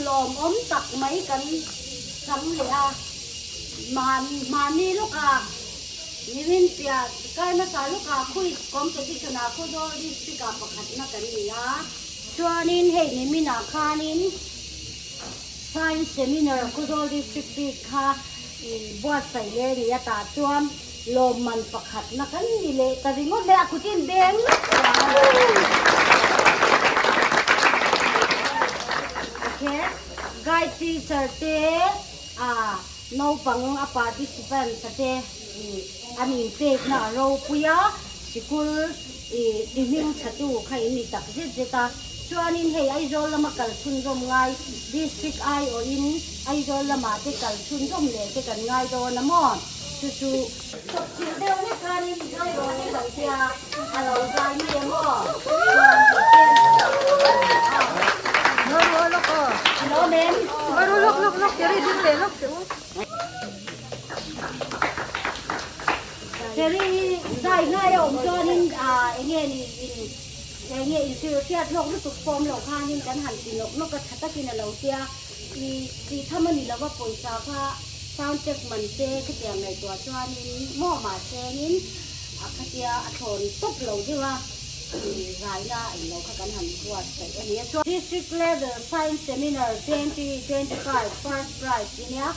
lawmawm tak mai kan chang leh a, mahni lawkah nimin piah kar hmasa lawkah quiz competition ah Khawzawl district ah pakhatna kan ni a, chuanin hei niminah khanin science seminar Khawzawl district bik kha buatsaih leh a ni a, tah chuan lawmman pakhatna kan ni leh ta ringawt mai a, kutin beng Okay, guide teacher te ah naupang a participants a te an inpekna a ropui a, sikul ih ti hming thatu kha in ni tak zet zet a, chuanin hei Aizawl lama kal chhunzawm ngai district aiawhin Aizawl lamah te kal chhunzawm leh te kan ngai dawn a maw? Chu chu chawpchilh deuh hlek khanin zai rawh se lo tia a lo zai mai ang aw. Lawm em? Cherry hi zai ngai a awm chuanin enge ni in enge inhrilh hriat lawk lutuk form loh khanin kan han ti nawk nawk a tha takin a lo tia i tih tham a ni lova pawisa kha sound check man te khatiang ngaihtuah chuanin maw mahsengin a khatia a thlawn tawp lo deuh a zaina englo kha kan han buatsaih a ni a chuan District Level Science Seminar 2025 First Prize tih nia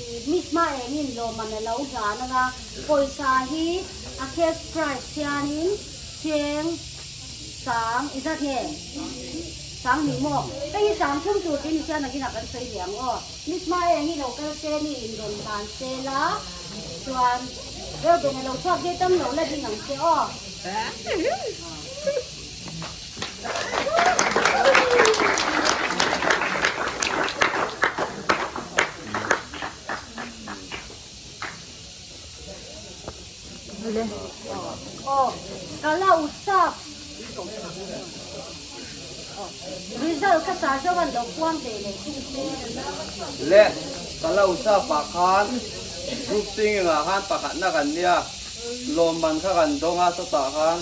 i Miss hma engin lawmman a lo hlan anga pawisa hi a cash prize hianin cheng sang i zat nge sang ni maw hei hi sang thum tur tih ni sia nakinah kan sawi leh ang aw Miss hma eng hi lo kal se mi in rawn hlan se la chuan Reuben a lo chhuak ve tam lo la ding ang che aw. Aw kala usap result kha sar zo an lo puang ve leh thung se. Le kala usap ah khan group singing ah khan pakhatna kan nia lawmman kha kan dawng a sawtah khan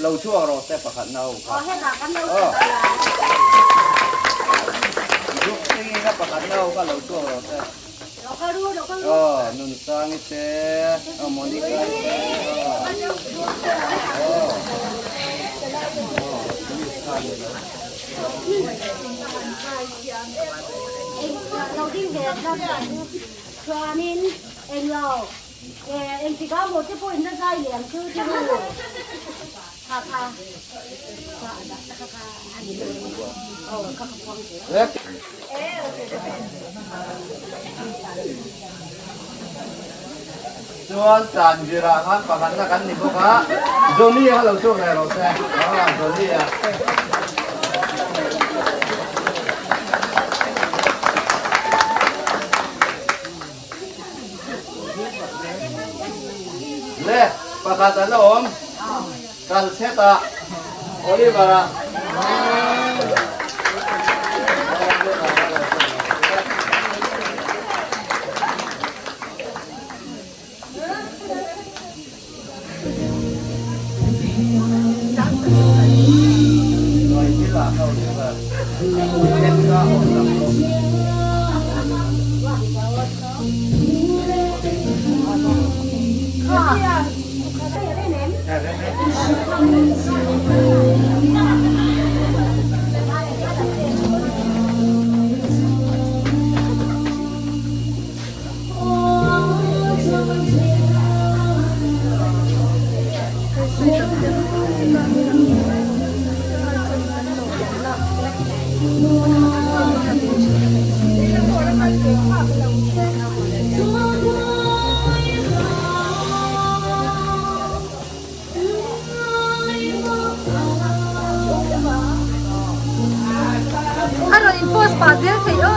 lo chhuak rawh se pakhatna ho kha. Aw hetah kan lo chhuak Group singing a pakhatna ho kha lo chhuak rawh se. Aw Nunsangi te aw Monica te aw aw miss kha ni lo. Chuanin englo engtikah maw te pawhin la zai leh ang chu ti ru kha kha kha kha a ni lo aw kha kha phuang zel. Chuan Tlanvirah khan pakhatna kan ni bawk a, Johnny kha lo chhuak leh rawh se. Aw Johnny a. Le pakhat an la awm. Kal chhet a Oliver a. A rawn in post pah zel thei aw.